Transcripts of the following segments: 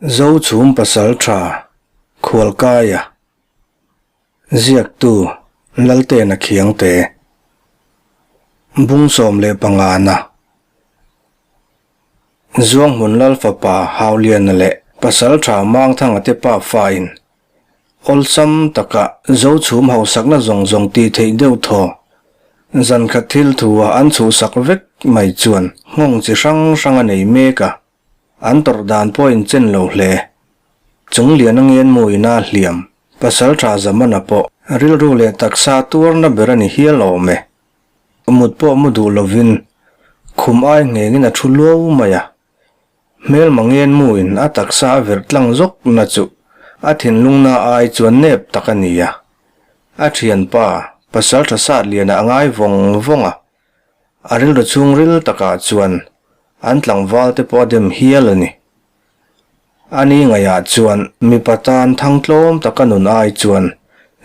Zochhum Pasaltha Khualkaia Ziaktu Laltena Khiangte Bung 15 na Zuanghmun Lal fapa Hauliana leh Pasaltha Mangthanga te pa fain Awlsam taka Zochhum hausakna zawng zawng tih theih deuh thaw zankhat thil thu a an chhuhsak vek mai chuan nghawng chi hrang hrang a nei mek a. An tawrh dan pawh in chen lo hle. Chung lian a ngen mu ina hliam, pasal tha Zamana pawh rilru leh taksa tuarna ber a ni hial awm e. Mut pawh mu duh lovin khum ai nghengin a thu luau mai a. Hmelma ngen mu in a taksa a verh tlang zawk na chu a thinlungna ai chuan nep tak a ni a. A thianpa, pasal tha sat liana a ngai vawng vawng a. A rilru chhungril takah chuan an tlangval te pawh a dem hial a ni. A ni ngaihah chuan mipa tan thang tlawm taka nun ai chuan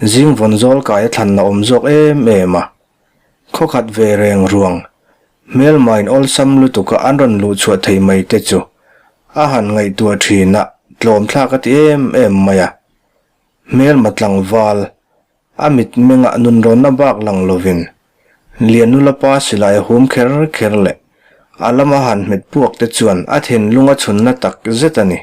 zing vawn zawl kai a thlan a awm zawk em em a. Khawkhat ve reng ruang, hmelmain awlsam lutuka an rawn luh chhuah thei mai te chu a han ngaihtuah thin a, tlawm thlak a ti em em mai a. Hmelma tlangval A mitmengah nunrawnna bak lang lovin Lianula pa silai a hum kher kher leh a lama han hmet puak te chuan a thinlung a chhunna tak zet a ni.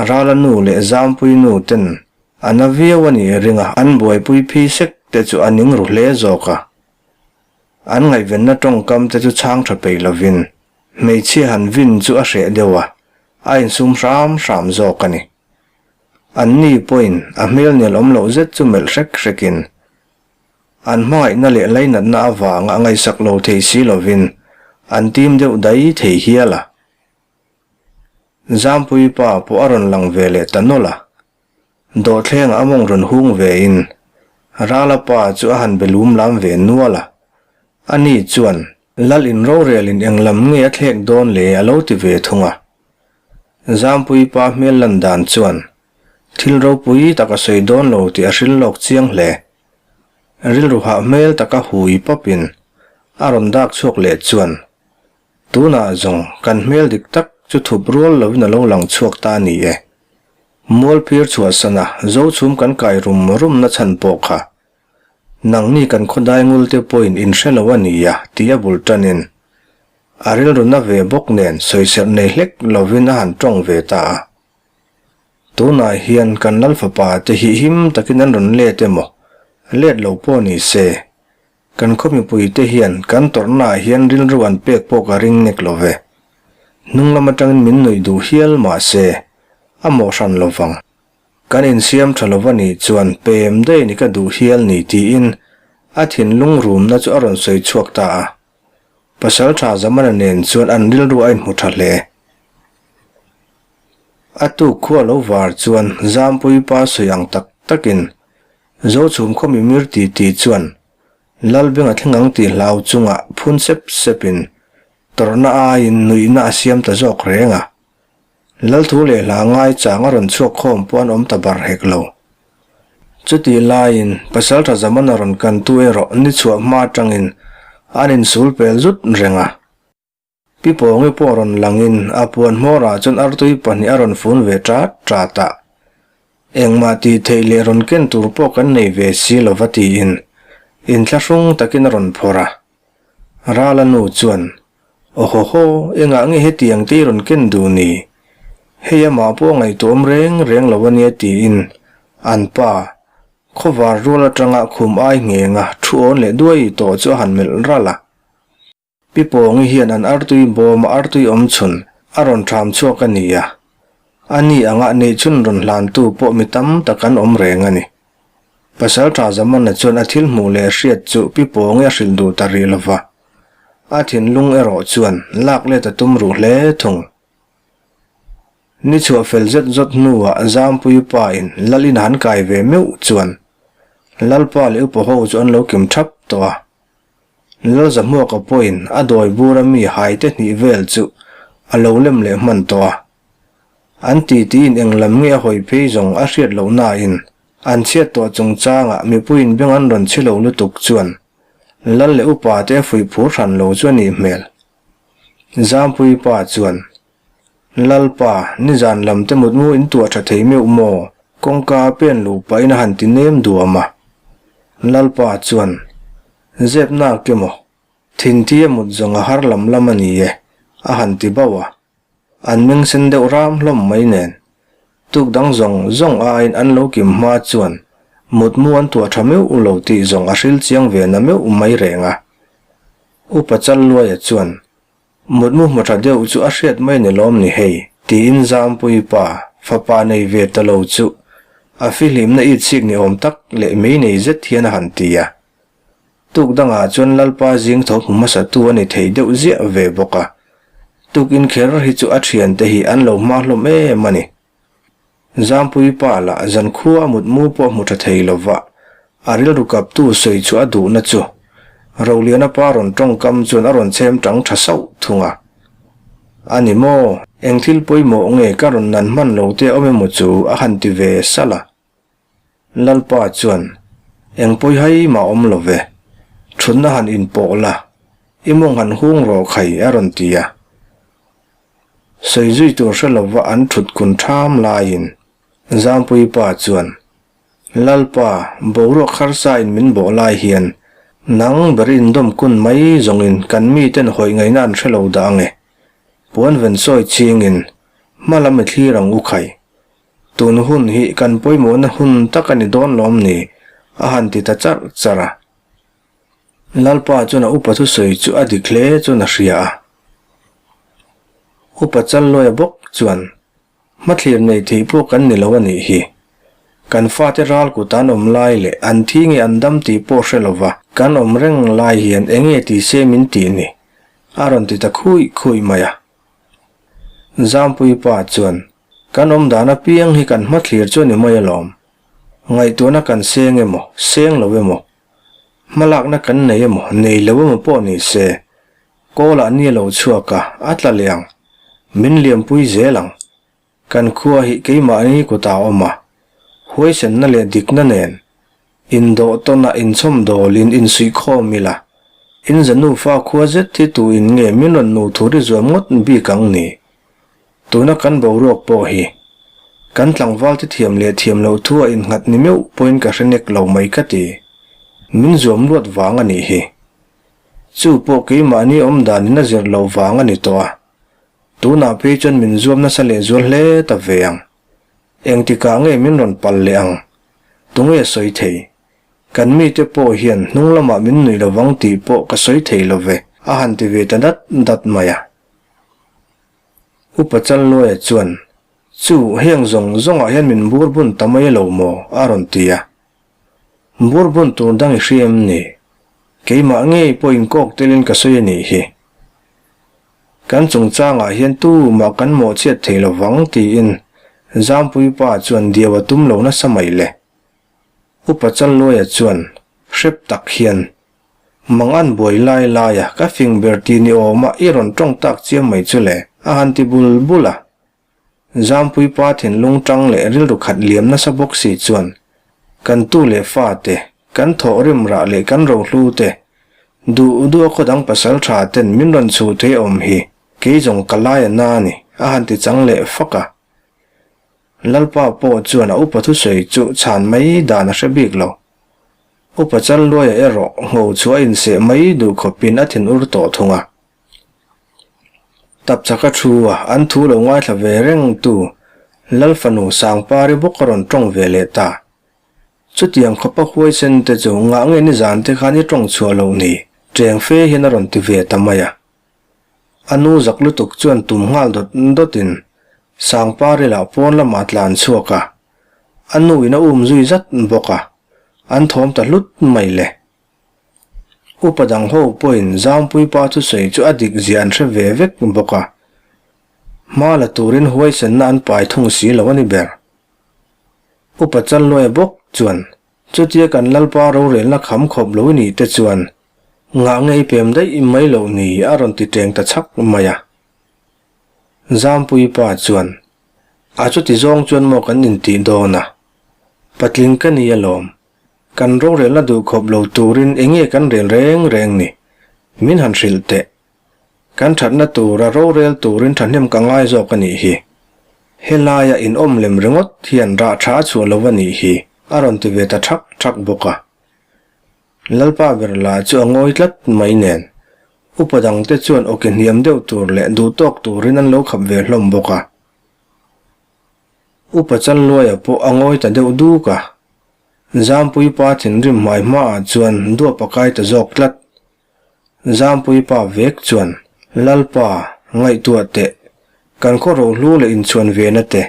Rala nu leh Zampui nu ten a na viau a nih ring a, an buaipui phi sek te chu a ning ru hle zawk a. An ngaihvenna tawngkam te chu chhang tha peih lovin hmeichhia han vin chu a hreh deuh a, a insum hram hram zawk a ni. An ni pawhin a hmel nel awm loh zet chu melh hrek hrekin an hmangaihna leh lainatna avanga a ngaihsak lo thei si lovin an tim deuh dai thei hial a. Zampui pa pawh a rawn lang ve leh ta nawlh a, dawhthlengah a mawng rawn hung vein Rala pa chu a han be lum lam ve nual a, ani chuan Lal in rorelin eng lam nge a thlek dawn le a lo ti ve thung a. Zampui pa hmel lan dan chuan thil ropui tak a sawi dawn lo tih a hril lawk chiang hle. Rilru hah hmel taka hui pawpin a rawn dak chhuak leh chuan tunah zawng kan hmel dik tak chu thup rual lovin a lo lang chhuak ta a ni e. Mualphir chhuahsana Zochhum kan kai rum rumna chhan pawh kha Nangni kan khawdai ngulte pawhin in hre lo a nia tih a bul tanin a rilru na ve bawk nen sawiserh nei hlek lovin a han tawng ve ta a. Tunah hian kan lal fapa te hi him takin an rawn let emaw, let lo pawh ni se, kan khaw mipui te hian kan tawrhnaah hian rilru an pek pawh ka ring nek lo ve. Hnung lam atangin min nuih duh hial mah se, a mawh hran lovang. Kan insiam tha lo va nih chuan pem daih ni ka duh hial ni tiin a thinlung rumna chu a rawn sawi chhuak ta a. Pasal tha Zamana nen chuan an rilru a inhmu tha hle. A tuk khua lo var chuan Zampui pa sawi ang tak takin Zochhum khaw mimir ti ti chuan Lalbenga thleng ang tih hlau chunga phun sep sepin tawrhna aiin nuihna a siam ta zawk reng a. Lalthu leh hla ngai chang a rawn chhuak khawm pawh an awm ta bar hek lo. Chutih laiin Pasaltha Zamana rawn kantu erawh ni chhuah hma atangin an insul pel zut reng a. Pi Pawngi pawh rawn langin a puan hmawrah chuan artui pahnih a rawn fun ve ṭat ṭat a. Engmah tih theih leh rawn ken tur pawh kan nei ve si lo va tiin inthlahrung takin a rawn phawrh a. Rala nu chuan Awhawhaw, engah nge hetiang te i rawn ken duh ni? Hei amah pawh a ngaihtuahawm reng reng lo a nia tiin an pa, khawvar rual atanga khum ai nghenga thu awn leh duai tawh chu a han melh ralh a. Pi Pawngi hian an artui bawma artui awm chhun a rawn ṭham chhuak a ni a, a ni anga neihchhun rawn hlantu pawh mi tam tak an awm reng a ni. Pasalṭha Zamana chuan a thil hmuh leh hriat chu Pi Pawngi a hrilh duh ta rih lo va. A thinlung erawh chuan lak let a tum ruh hle thung. Ni chhuah fel zet zawt hnuah Zampui pa in Lal in han kai ve meuh chuan Lalpa leh upa ho chu an lo kim thap tawh a. Lal Zahmuaka pawhin a dawi bur a mi hai te hnih vel chu a lo lem leh hman tawh a. An titi in eng lam nge a hawi phei zawng a hriat loh nain an chhiat tawh chungchangah mipuiin beng an rawn chhi lo lutuk chuan Lal leh upa te a fuih phur hran lo chu a nih hmel. Zampui pa chuan, Lalpa, nizan lam te mutmu in tuah tha thei meuh maw? Kawngka a pen luh pahin a han ti nem duam a. Lalpa chuan, Zep nak emaw, thinthi a mut zawng a har lam lam a ni e, a han ti bauh a. An meng sen deuh ram hlawm mai nen. Tuk dang zawng zawng aiin an lo kim hma chuan mutmu an tuah tha meuh lo tih zawng a hril chiang ve na meuh mai reng a. Upa Challuaia chuan Mutmu hmu tha deuh chu a hriat mai ni lawm ni hei, tiin Zampuii pa, fapa nei ve ta lo chu a fihlimna it chik ni awm tak leh mei nei zet hian a han ti a. Tuk dangah chuan Lalpa zing tho hmu hmasatu a ni thei deuh ziah ve bawk a, tukin kher hi chu a thiante hi an lo hma hlawm em a ni. Zampuii pa lah zankhua a mutmu pawh hmu tha thei lo va, a rilru kaptu sawi chu a duhna chu Roliana pa rawn tawngkam chuan a rawn chhem tang tha sauh thung a. A ni maw, eng thil pawimawh nge ka rawn nan hman lo te awm emaw chu a han ti ve salh a. Lalpa chuan, Eng pawi hai mah awm lo ve, thutna han inpawh la, i mawng han hung rawh khai a rawn ti a. Sawi zui tur hre lova an thut kun ṭham laiin Zampuii pa chuan, Lalpa, boruak harsa in min bawh lai hian nang ber indawm kun mai zawngin kan miten hawi ngaihna an hre lo dah ange. Puan ven sawi chingin hma lam i thlir ang u khai. Tun hun hi kan pawimawhna hun tak a ni dawn lawm ni? a han ti ta charh charh a. Lalpa chuan a upa thusawi chu a dik hle chuan a hria a. Upa Challuaia bawk chuan, Hmathlir nei thei pawh kan ni lo a nih hi. Kan fate ral kut an awm lai leh an thi nge an dam tih pawh hre lova kan awm reng lai hian eng nge ti se min tih ni? a rawn ti ta khuih khuih mai a. Zampuii pa chuan, Kan awm dan apiang hi kan hmathlir chu a ni mai alawm. Ngaihtuahna kan seng emaw, seng lo emaw, Hmalakna kan nei emaw, nei lo emaw pawh ni se, Kawlah ni a lo chhuak a, a tla leh ang. Min liampui zel ang. Kan khua hi keimahni kutah a awm a, huaisenna leh dikna nen indawh tawnah inchhawm dawlin insuihkhawm ila, inza nufa khua zet hi tu in nge min rawn nu thur i zuam ngawt bik ang ni? Tuna kan boruak pawh hi kan tlangval te thiam leh thiam loh thu a innghat ni meuh pawhin ka hre nek lo mai ka ti. Min zuam luat vang a nih hi. Chu pawh keimahni awm danin a zir loh vang a ni tawh a. Tunah phei chuan min zuam nasa leh zual hle ta ve ang. Engtikah nge min rawn pal leh ang? Tunge sawi thei? Kan mite pawh hian hnung lamah min nuih lovang tih pawh ka sawi thei lo ve, a han ti ve ta dat dat mai a. Upa Challuaia chuan, Chu, heng zawng zawngah hian min bur bun ta mai lo maw? a rawn ti a. Bur bun tur dang i hria em ni? Keimah ngei pawh inkawk telin ka sawi a nih hi. Kan chungchangah hian tumah kan mawhchhiat thei lo vang tiin Zampuii pa chuan diau a tum lo nasa mai le. Upa Challuaia chuan hrep tak hian Mang an buai lai lai a, ka fing ber ti ni awm a, i rawn tawng tak chiam mai chu le, a han ti bul bul a. Zampui pa thinlung tang leh rilru khat liam nasa bawk si chuan, kan tu leh fa te, kan thawh rim rah leh kan rohlu te, duh duh a khaw dang pasal tha ten min rawn chhuh thei awm hi, kei zawng ka lai a na ni, a han ti chang leh fak a. Lalpa pawh chuan a upa thusawi chu chhan mai dan a hre bik lo. Upa Challuaia erawh ngho chu a inseh mai duh khawpin a thin ur tawh thung a. Tapchhaka thu a an thu lo ngaithla ve reng tu Lalfanu Sangpari bawk a rawn tawng ve leh ta. Chutiang khawpa huaisen te chu ngah nge nizan te khan i tawng chhuah loh ni? Cheng fe hian a rawn ti ve ta mai a. A nu zak lutuk chuan tum nghal dawt dawtin Sangpari lah pawn lamah a tlan chhuak a. A nu in a um zui zat bawk a, an thawm ta hlut mai le. Upa dang ho pawhin Zampui pa thusawi chu a dik zia an hre ve vek bawk a, hma la turin huaisenna an pai thung si lo a ni ber. Upa Challuaia bawk chuan chutia kan Lalpa rorelna kham khawp lo i nih te chuan ngah ngei pem daih mai loh ni a rawn ti teng ta chhak mai a. Zampui pa chuan A chuti zawng chuan maw kan intih dawn a? Patling ka ni alawm. Kan rorelna duh khawp lo turin enge kan rel reng reng ni? Min han hrilh teh. Kan thatna tura rorel turin thahnem ka ngai zawk a nih hi. Helaia in awm lem ringawt hian rah tha a chhuah lo a nih hi, a rawn ti ve ta thak thak bawk a. Lalpa ber lah chu a ngawi tlat mai nen, upa dangte chuan awki hniam deuh tur leh duhtawk turin an lo khap ve hlawm bawk a. Upa Chanluaia pawh a ngawi ta deuh duk a. Zampui pa thinrim hmai hmaah chuan duap a kai ta zawk tlat. Zampui pa vek chuan, Lalpa, ngaihtuah teh, kan khaw rohlu leh inchhuan vena te,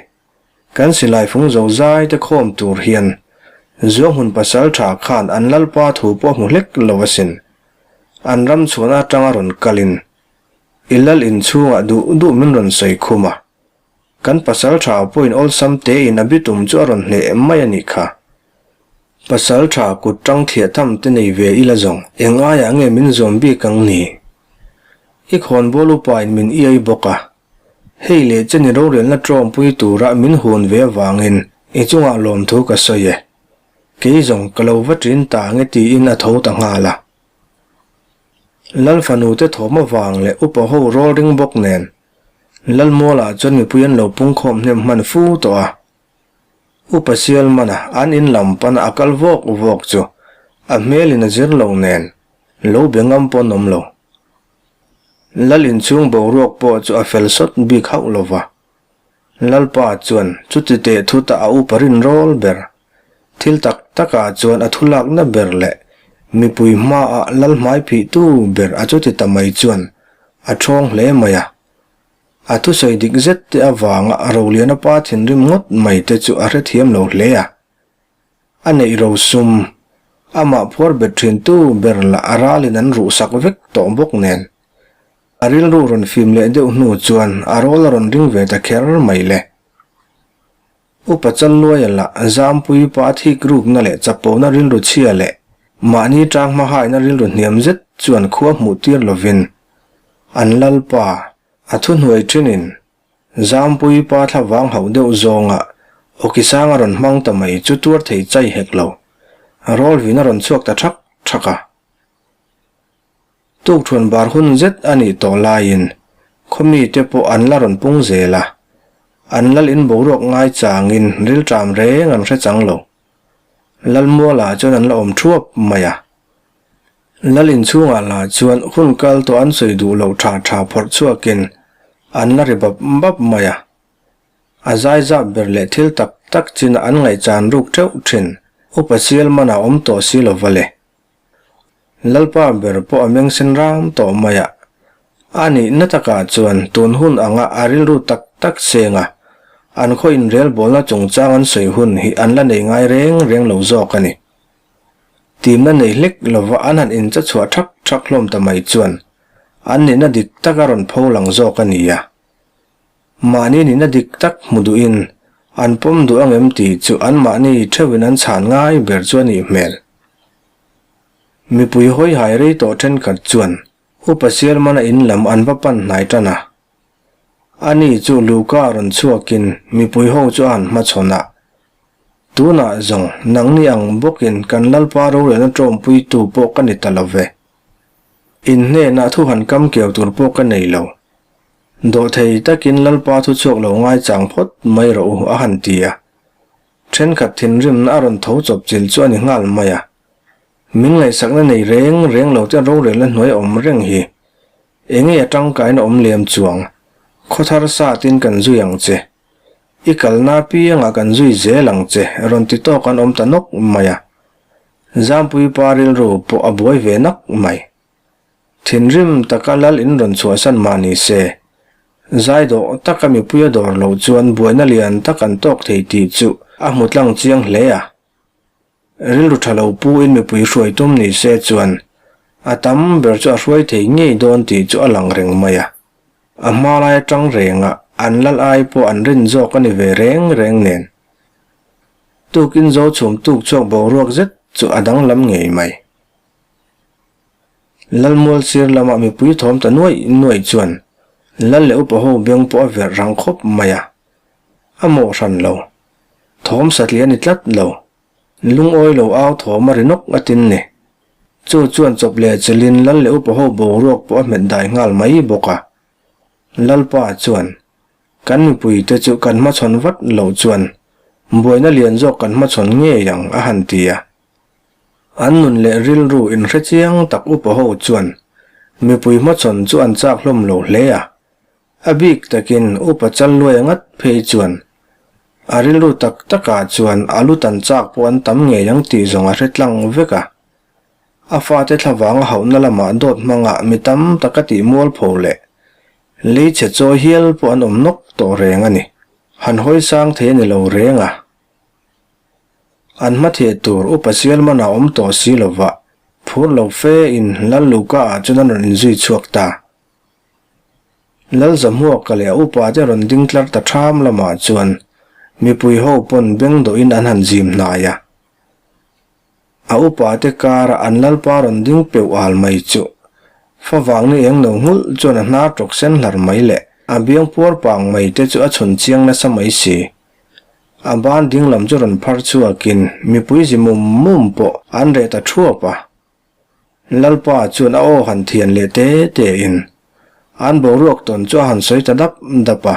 kan silai fung zo zai te khawm tur hian Zuanghmun pasal tha khan an Lalpa thu pawh hmu hlek lo asin. An ram chhuan atanga rawn kalin i lal inchhungah duh duh min rawn sawi khum a. Kan pasal tha pawhin awlsam tein a bitum chu a rawn hneh mai a nih kha. Pasal tha kut tang thliah tham te nei ve ila zawng eng aiah nge min zawm bik ang ni? I khawnbawl upain min iai bawk a. Hei leh cheni rorelna tawngpui tura min hun ve avangin i chungah lawmthu ka sawi e. Kei zawng ka lo va ṭin ta nge tiin a tho ta nghal a. Lal fanu te thawm avang leh upa ho rawl ring bawk nen Lalmualah chuan mipui an lo pungkhawm hnem hman fu tawh a. Upa Sialmana an in lam pana a kal vawk vawk chu a hmelin a zir lo nen lo be ngam pawn awm lo. Lal inchhung boruak pawh chu a fel sawt bik hauh lo va. Lalpa chuan chuti teh thut a a upa rin rawl ber. Thil tak takah chuan a thulakna ber leh mipui hmaah lal hmai phihtu ber a chuti ta mai chuan a ṭhawng hle mai a. A thusawi dik zet te avanga Roliana pa thinrim ngawt mai te chu a hrethiam lo hle a. A neih rosum, amah phuar bet ṭhintu ber lah a ralin an ruhsak vek tawh bawk nen. A rilru rawn fim leh deuh hnu chuan a rawl a rawn ring ve ta kher mai le. Upa Challuaia lah Zampui pa thik rukna leh chapona rilru chhia leh mahni tang hmahaina rilru hniam zet chuan khua hmuh tir lovin an Lalpa a thuhnuai thinin Zampui pa thlavang hauh deuh zawnga awki sang a rawn hmang ta mai chu tuar thei chai hek lo. Rawlvin a rawn chhuak ta thak thak a. Tukṭhuan bar hun zet a nih tawh laiin khaw mite pawh an la rawn pung zel a, an lal in boruak ngai changin rilṭam reng an hre chang lo. Lalmualah chuan an la awm ṭhuap mai a. Lal inchhungah lah chuan hun kal tawh an sawi duh loh ṭha ṭha phawrh chhuakin an la ri bap bap mai a. A zaizap ber leh thil tak tak chin an ngaihchan ruk ṭeuh ṭhin Upa Sialmana awm tawh si lo va le. Lalpa ber pawh a meng sen ram tawh mai a. A nihna takah chuan tun hun anga a rilru tak tak seng a, an khaw inrelbawlna chungchang an sawi hun hi an la nei ngai reng reng lo zawk a ni. Timna nei hlek lova an han incha chhuah thak thak hlawm ta mai chuan an nihna dik tak a rawn pho lang zawk a ni a. Mahni nihna dik tak hmu duhin an pawm duh angem tih chu anmahni theuhin an chhan ngai ber chu a nih hmel. Mipui hawi hai rei tawh thenkhat chuan Upa Sialmana in lam an va pan hnai tan a. Ani chu Luka rawn chhuakin mipui ho chu a han hmachhawn a. Tunah zawng nangni ang bawkin kan Lalpa rorelna tawmpuitu pawh ka ni ta lo ve. In hnenah thu han kam keu tur pawh ka nei lo. Dawhthei takin Lalpa thu chhuak lo ngaichang phawt mai rawh u a han ti a. Thenkhat thinrimna a rawn tho chawp chil chu a ni nghal mai a. Min ngaihsakna nei reng reng lo te rorelna hnuai awm reng hi. Enge a tangkaina awm lem chuang? Khawthar satin kan zui ang che. I kalna apiangah kan zui zel ang che rawn ti tawk an awm ta nawk mai a. Zampui pa rilru pawh a buai ve nak mai. Thinrim taka lal in rawn chhuahsan mah ni se, zaidawh taka mipui a dawr loh chuan buaina lian tak an tawk thei tih chu a hmu tlang chiang hle a. Rilru tha lo pu in mipui hruai tum ni se chuan a tam ber chu a hruai thei ngei dawn tih chu a lang reng mai a. A hma lai atang renga an lal ai pawh an rin zawk a ni ve reng reng nen. Tukin zo chhum tuk chhuak boruak zet chu a danglam ngei mai. Lalmual sir lamah mipui thawm ta nuaih nuaih chuan Lal leh upa ho beng pawh a verh rang khawp mai a. A mawh hran lo. Thawm satliah a ni tlat lo. Lungawi lo au thawm a ri nawk a tin ni. Chu chuan chawp leh chelin lal leh upa ho boruak pawh a hmet dai nghal mai bawk a. Lalpa chuan, Kan mipuite chu kan hmachhawn vat loh chuan buaina lian zawk kan hmachhawn ngei ang, a han ti a. An nun leh rilru inhre chiang tak upa ho chuan mipui hmachhawn chu an chak hlawm lo hle a. A bik takin upa Challuaia ngat phei chuan a rilru tak takah chuan a lu tan chak pawh an tam ngei ang tih zawng a hre tlang vek a. A fate thlavang a hauhna lamah dawt hmanga mi tam tak a tih mualpho leh lei chhe chawi hial pawh an awm nawk tawh reng a ni. Han hawi sang thei a ni lo reng a. An hmatheh tur upa Sialmana awm tawh si lova phur lo fe in Lal Luka ah chuan an rawn inzui chhuak ta. Lalzahmuaka leh a upate rawn ding tlar ta ṭham lamah chuan mipui ho pawn beng dawhin an han zim hnai a. A upate kara an lalpa rawn ding peuh al mai chu favang ni eng lo nghulh chuan a hnar ṭawk sen hlar mai leh a biang puar pang mai te chu a chhun chiang nasa mai si. A ban ding lam chu rawn phar chhuakin mipui zi mum mum pawh an reh ta ṭhuap a. Lalpa chuan a aw han thian leh te te in an boruak tawn chu a han sawi ta dap dap a.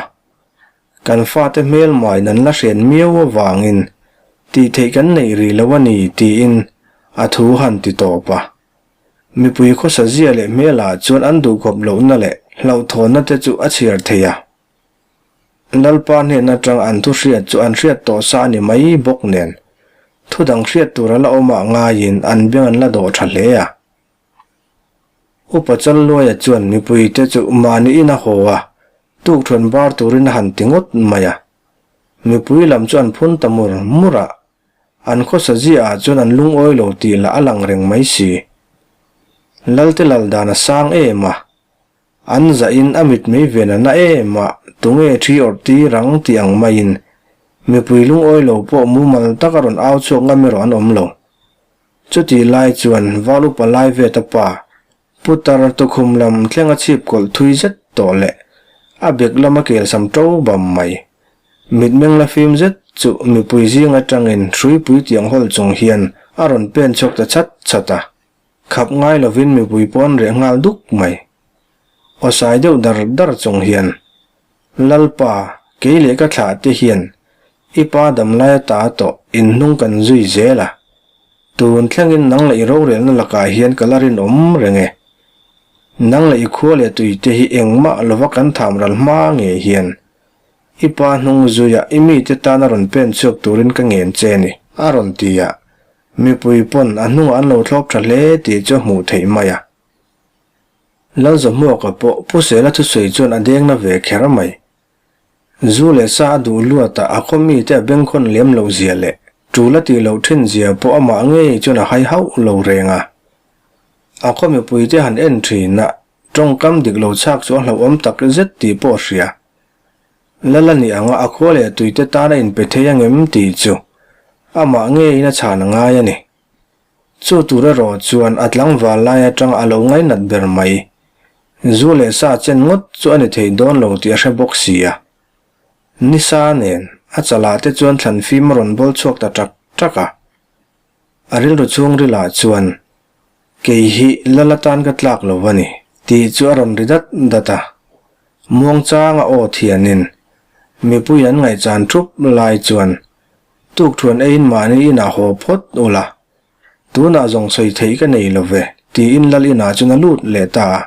Kan fate hmelmaiin an la hriat miau avangin tih theih kan neih rih lo a ni tiin a thu han ti tawp a. Mipui khawsa zia leh hmelah chuan an duhkhawp lohna leh hlauhthawnna te chu a chhiar thei a. Lalpa hnen atang an thu hriat chu an hriat tawh sa a ni mai bawk nen, thu dang hriat tur a la awm ah ngaiin an beng an la dawh tha hle a. Upa Challuaia chuan mipuite chu mahni in a haw a, tukthuan bar turin a han ti ngawt mai a. Mipui lam chu an phun ta mur mur a, an khawsa ziah ah chuan an lungawi lo tih lah a lang reng mai si. Lalte lal dan a sang em a, An zahin a mitmei ven a na em a, tunge thi awrh tir ang tih ang maiin mipui lungawi lo pawh mumal taka rawn au chhuak ngam erawh an awm lo. Chutih lai chuan Val upa lai vet a pa, Putar tukhum lam thleng a chhip kawlh thui zet tawh leh a bek lama kelsam to bam mai. Mitmeng la fim zet chu mipui zing atangin hruipui tiang hawl chung hian a rawn pen chhuak ta chat chat a. Khap ngai lovin mipui pawh an reh nghal duk mai. Awsai deuh dar dar chung hian, Lalpa, kei leh ka thlah te hian i pa damlai ata tawh inhnung kan zui zel a. Tun thlengin nang leh i rorelna lakah hian ka la rinawm reng e. Nang leh i khua leh tui te hi engmah lova kan tham ral hma ngei hian i pa hnung zuia i mite tana rawn pen chhuak turin ka ngen che ni, a rawn ti a. Mipui pawn a hnungah an lo thlawp tha hle tih chu a hmuh theih mai a. Lalzahmuaka pawh Pu Sela thusawi chuan a dengna ve kher mai. Zu leh sa a duh luat a, a khaw mite a bengkhawn lem loh zia leh tul a tih loh thin zia pawh amah ngei chuan a hai hauh lo reng a. A khaw mipuite han en thin a, tawngkam dik lo chhak chu a hlauhawm tak zet tih pawh a hria. Lal a nih anga a khua leh tuite tan a inpe thei angem tih chu amah ngeiin a chhan a ngai a ni. Chu tur erawh chuan a tlangval lai atanga a lo ngainat ber mai. Zu leh sa chen ngawt chu a ni thei dawn lo tih a hre bawk si a. Nisa nen a chalah te chuan thlan fim a rawn bawl chhuak ta ṭak ṭak a. A rilru chhungrilah chuan, Kei hi lal atan ka tlak lo a ni, tih chu a rawn ri dat dat a. Muangchanga aw thianin mipui an ngaihchan thup lai chuan tukthuan eiin mahni inah haw phawt ula, tunah zawng sawi theih ka nei lo ve, tiin lal inah chuan a lut leh ta a.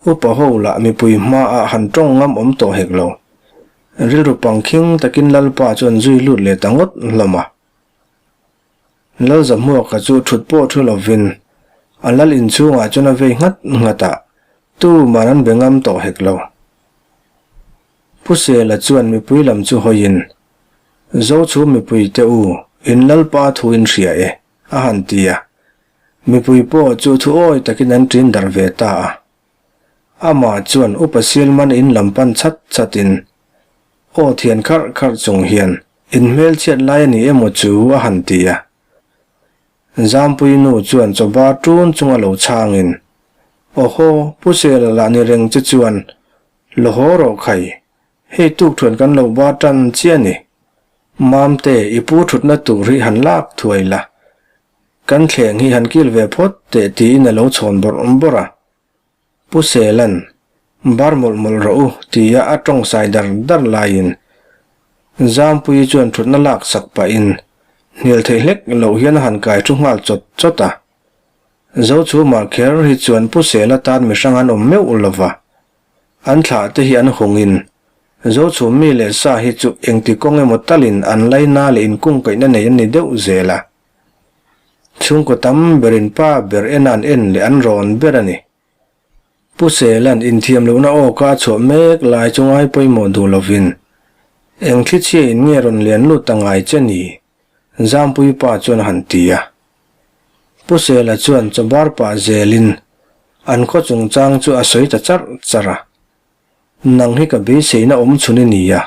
Upa ho lah mipui hmaah han tawng ngam awm tawh hek lo. Rilru pangkhing takin Lalpa chuan zui lut leh ta ngawt hlawm a. Lalzahmuaka chu thut pawh thu lovin a lal inchhungah chuan a vei nghat nghat a, tuman an be ngam tawh hek lo. Pu Sela chuan mipui lam chu hawiin, Zochhum mipuite u, in Lalpa thu in hria e, a han ti a. Mipui pawh chu thu awi takin an ṭin darh ve ta a. Amah chuan Upa Sialman in lam pan chat chatin, Aw thian kharh kharh chung hian, in hmelchhiat lai a ni emaw chu a han ti a. Zampui nu chuan chaw bar ṭun chunga lo chhangin, Awhaw, Pu Sela lah ni reng che chuan, Lo haw rawh khai, hei tukthuan kan lo bar ṭan chiah a ni. Mamte, i pu ṭhutna tur hi han lak thuai la. Kan thleng hi han kil ve phawt teh tiin a lo chhawn bawrh bawrh a. Pu Selan, Bar mawlh mawlh rawh u tia a tawng sai dar dar laiin Zampuii chuan thutna lak sak pahin hnial theih hlek loh hian a han kai thu nghal chawt chawt a. Zochhuma kher hi chuan Pu Sela tan mihrang an awm meuh lo va, an thlah te hi an hungin Zochhum mi leh sa hi chu engti kawng emaw talin an laina leh inkungkaihna nei an ni deuh zel a. Chhungkaw tam berin pa ber en an en leh an rawn ber a ni. Pu Sela'n inthiam lohna aw ka a chhuah mek lai chu ngai pawimawh duh lovin, Eng thlichhia in nge rawn lian lut ta ngai che ni? Zampui pa chuan a han ti a. Pu Sela chuan chawbar pah zelin an khaw chungchang chu a sawi ta charh charh a. Nang hi ka beiseina awm chhun i ni a,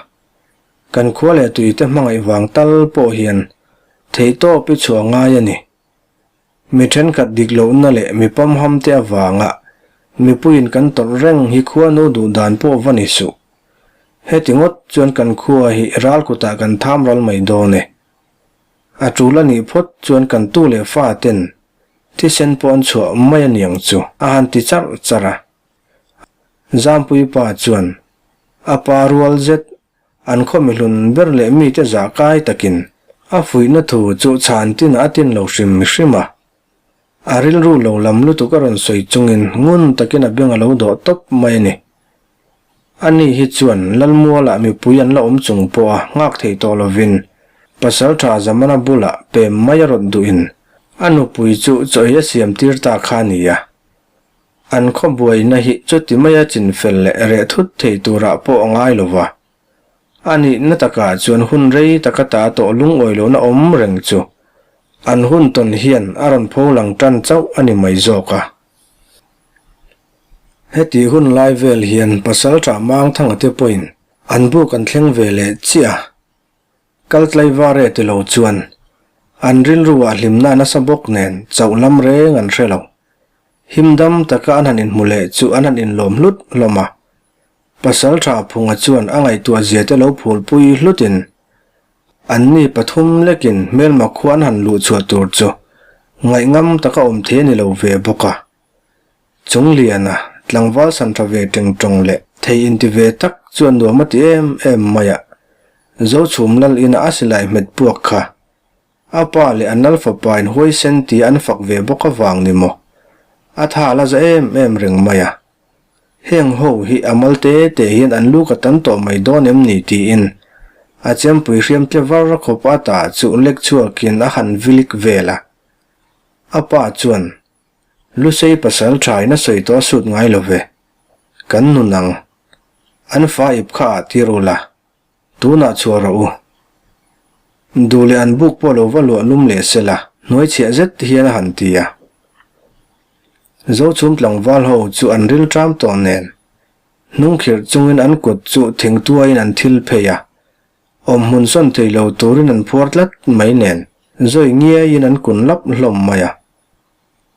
kan khua leh tuite hmangaih vang tal pawh hian theihtawp i chhuah ngai a ni. Mi thenkhat dik lohna leh mi pamham te avanga mipuiin kan tawrh reng hi khuanu duh dan pawh va ni suh. Heti ngawt chuan kan khua hi ral kutah kan tham ral mai dawn e. A tul a nih phawt chuan kan tu leh fa ten thisen pawh an chhuah mai a niang chu a han ti charh charh a. Zampui pa chuan a pa rual zet an khaw mihlun ber leh mite zah kai takin a fuihna thu chu chhan tinah a tin lo hrim hrim a. A rilru lo lam lutuk a rawn sawi chungin ngun takin a beng a lo dawh tawp mai a ni. Ani hi chuan Lalmualah mipui an la awm chung pawha nghak thei tawh lovin Pasalṭha Zamana bulah pem mai a rawt duhin a nupui chu chaw ei a siam tir ta kha a ni a. An khaw buaina hi chuti maia chinfel leh reh thut thei turah pawh a ngai lo va. A nihna takah chuan hun rei taka ta tawh lungawi lohna awm reng chu an hun tawn hian a rawn pho lang tan chauh a ni mai zawk a. Heti hun lai vel hian Pasalṭha Mangthanga te pawhin an buk an thleng ve leh chiah a. Kal tlaivar e ti lo chuan an rilru ah hlimna nasa bawk nen chauh lam reng an hre lo. Him dam taka an han inhmu leh chu an han inlawm hlut hlawm a. Pasal tha Phunga chuan a ngaihtuah zia te lo phulpui hlutin anni pathum lekin hmelma khua an han luh chhuah tur chu ngaihngam taka awm thei a ni lo ve bawk a. Chungliana, tlangval san tha ve teng tawng leh thei inti ve tak chuan nuam a ti em em mai a, Zochhum lal ina a silai hmet puak kha a pa leh an lal fapa in huaisen tia an fak ve bawk avang ni maw? A tha la za em em reng mai a. Heng ho hi a mal te te hian an lu ka tan tawh mai dawn em ni tiin a chempui hriam tle var khawp a ta chu lek chhuakin a han vilik vel a. A pa chuan Lusei pasal thain a sawi tawh a sut ngai lo ve. Kan nun ang. An fa ip kha ah tir ula. Tunah chhuah rawh u. Duh leh an buk pawh lo va luah lum leh se la, hnuai chhiah zet hian a han ti a. Zochhum tlangval ho chu an ril ṭam tawh nen, hnungkhirh chungin an kut chu thingtuaiin an thil phei a. Awmhmun sawn thei lo turin an phuar tlat mai nen, zawi ngiaiin an kun lap hlawm mai a.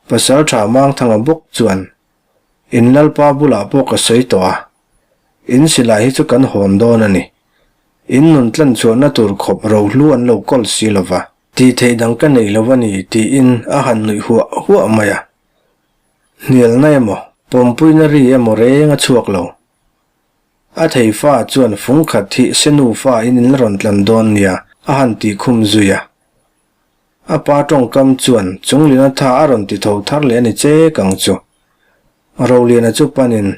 Pasal tha Mangthanga bawk chuan, In Lalpa bulah pawh ka sawi tawh a, in silai hi chu kan hawn dawn a ni. In nun tlan chhuahna tur khawp rohlu an lo kawl si lo va. Tih theih dang ka nei lo a ni, tiin a han nuih huah huah mai a. Hnialna emaw, pawmpuina ri emaw reng a chhuak lo. A thei fa chuan fung khat hi senu fa in in la rawn tlan dawn nia, a han tih khum zui a. A pa tawngkam chuan Chunglina tha a rawn ti tho thar leh a ni che kang chu. Roliana chu panin,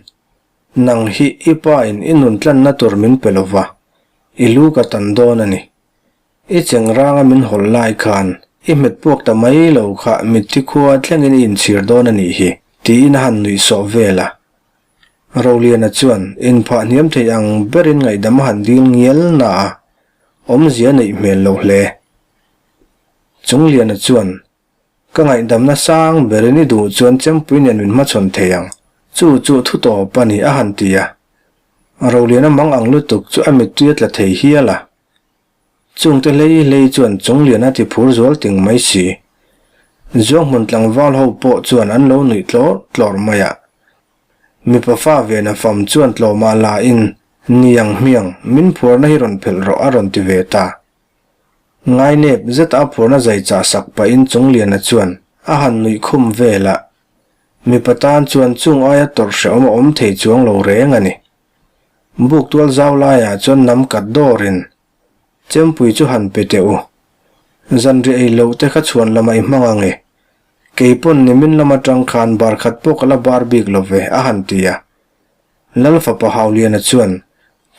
Nang hi i pa in i nun tlanna tur min pe lo va, i lu ka tan dawn a ni. I chengranga min hawl lai khan i hmet puak ta mai lo kha mitthi khua thlengin i inchhir dawn a nih hi, tiin a han nuih sawh vel a. Roliana chuan inphah hniam thei ang berin ngaihdam a han dil ngial na a, awmzia a neih hmel lo hle. Chungliana chuan, Ka ngaihdamna sang berin i duh chuan chempui nen min hmachhawn thei ang. Chu chu thu tawp a ni, a han ti a. Roliana mang ang lutuk chu a mittui a tla thei hial a. Chungte hlei hlei chuan Chungliana ti phur zual ting mai si. Zuanghmun tlangval ho pawh chuan an lo nuih tlawr tlawr mai a. Mipa fa vena fam chuan tlawmah la in, Niang hmiang, min phuarna hi rawn phelh rawh a rawn ti ve ta. Ngainep zeta a phurna zai chah sak pahin Chungliana chuan a han nuih khum vel a, mipa tan chuan chung aia tawrh hrehawm a awm thei chuang lo reng a ni. Buk tual zau laiah chuan nam kat dawrin Chempui chu han pe teh u. Zanriah ei loh te kha chhuan lamah i hmang ang e. Kei pawn nimin lam atang khan bar khat pawh ka la bar bik lo ve, a han ti a. Lal fapa Hauliana chuan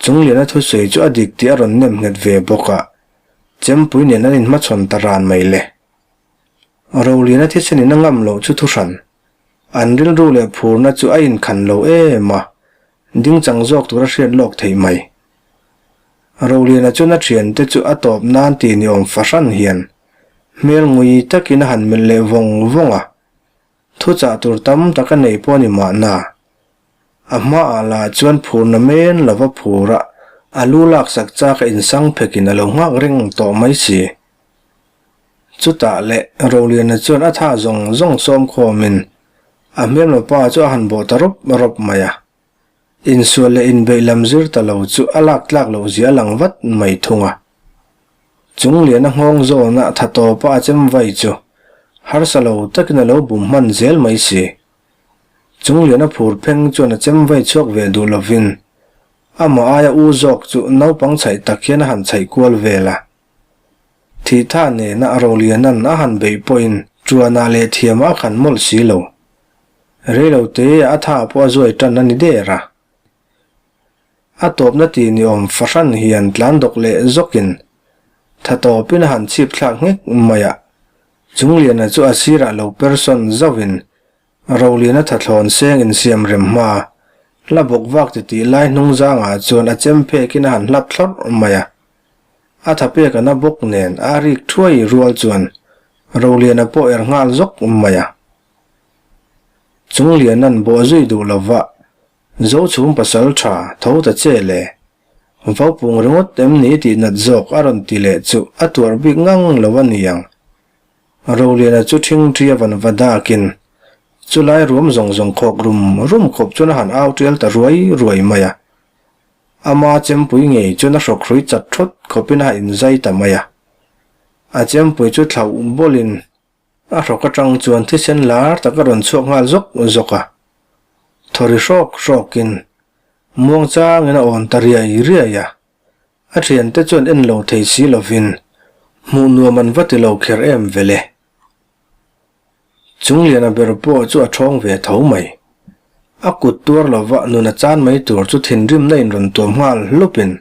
Chungliana thusawi chu a dik tih a rawn nem nghet ve bawk a, Chempui nen an inhmachhawn ta ran mai le. Roliana thisenin a ngam loh chu thuhran. An rilru leh phurna chu a inkhan lo em a, dingchang zawk tur a hriat lawk theih mai. Roliana chuan a thiante chu a tawp nan ti ni awm fahran hian hmel ngui takin a han melh leh vawng vawng a, thuchah tur tam tak a nei pawh a ni mahna. A hmaah lah chuan phurna men lova phur a, a lu laksak chak a insang phekin a lo nghak reng tawh mai si. Chutah leh Roliana chuan a tha zawng zawng sawm khawmin a hmelma pa chu a han bawh ta rawp rawp mai a. Insual leh inbeih lam zir ta lo chu a lak tlak loh zia a lang vat mai thung a. Chungliana nghawng zawna tha tawpa a chem vai chu harsa lo takin a lo bum hman zel mai si. Chungliana phur pheng chuan a chem vai chhuak ve duh lovin amah aia u zawk chu naupang chhaih tak hian a han chhaih kual vel a. Thihtha nena a Rolianan a han beih pawhin ṭuanah leh thiamah a khan mawlh si lo. Reilo te a tha pawh a zuai tan a ni der a. A tawpna ti ni awm fahran hian tlan dawk leh zawkin tha tawpin a han chhip thlak nghek mai a. Chungliana chu a sirah lo person zauhin Roliana tha thlawn seng insiam rem hma hla bawk vak ti tih lai hnung zangah chuan a chem phekin a han hlap thlawrh mai a. A tha pek a na bawk nen a rik thuai rual chuan Roliana pawh er nghal zawk mai a. Chunglianan bawh zui duh lova Zochhum pasal tha tho ta che le. Vaupung ringawt em ni tih nat zawk a rawn ti leh chu a tuar bik ngang lo a niang. Roliana chu ṭhingṭhi a van va dakin chulai ruam zawng zawng khawk rum rum khawp chuan a han au ṭial ta ruai ruai mai a. Ama chempui ngei chuan a hrawkhrui chat ṭhawt khawpin a ha inzai ta mai a. A chempui chu thlauh bawlin A hrawk atang chuan thisen lar tak a rawn chhuak nghal zawk zawk a, thaw ri hrawk hrawkin muangchangin a awn ta riai riai a. A thiante chuan en lo thei si lovin hmuh nuam an va ti lo kher em ve le. Chungliana ber pawh chu a thawng ve tho mai. A kut tuar lova nun a chan mai tur chu thinrimna in rawn tuam nghal hlupin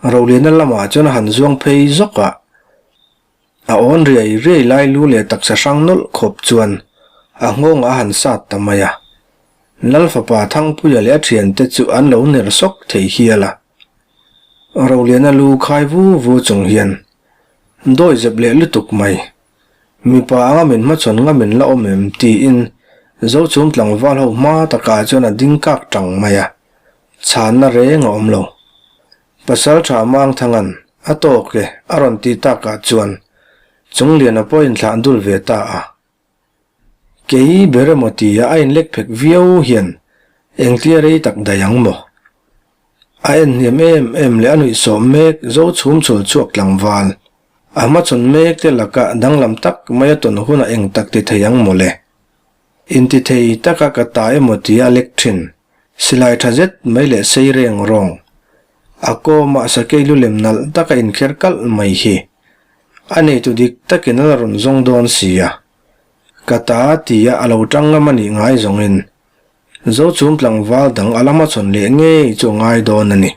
Roliana lamah chuan a han zuang phei zawk a. A awn riai riai lai lu leh taksa hrang nawlh khawp chuan a nghawng a han sat ta mai a. Lal fapa Thangpuia leh a thiante chu an lo ner sawk thei hial a. Roliana lu khai vu vu chung hian dawi zep leh lutuk mai. Mipa anga min hmachhawn ngam in la awm em tiin Zochhum tlangval ho hma takah chuan a ding kak tang mai a. Chhanna reng a awm lo. Pasalṭha Mangthanga'n a tawk e a rawn tih takah chuan Chungliana pawh inthlah dul ve ta a. Kei ber emaw tia a inlek phek viau hian engtia rei tak daih ang maw? A en hniam em em leh a nuihsawh mek zo chhum chhul chhuak tlangval. A hmachhawn mek te lakah danglam tak mai a tawn hunah eng tak ti thei ang maw le? Intithei taka ka ta emaw tia a lek thin. Silai tha zet mai leh sei reng rawng. A kawmah sakei lu lem nalh taka inkher kalh mai hi. A neitu dik takin a la rawn zawng dawn si a. Ka ta tia a lo tang ngam a nih ngai zawngin Zochhum tlangval dang a la hmachhawn leh ngei chu a ngai dawn a ni.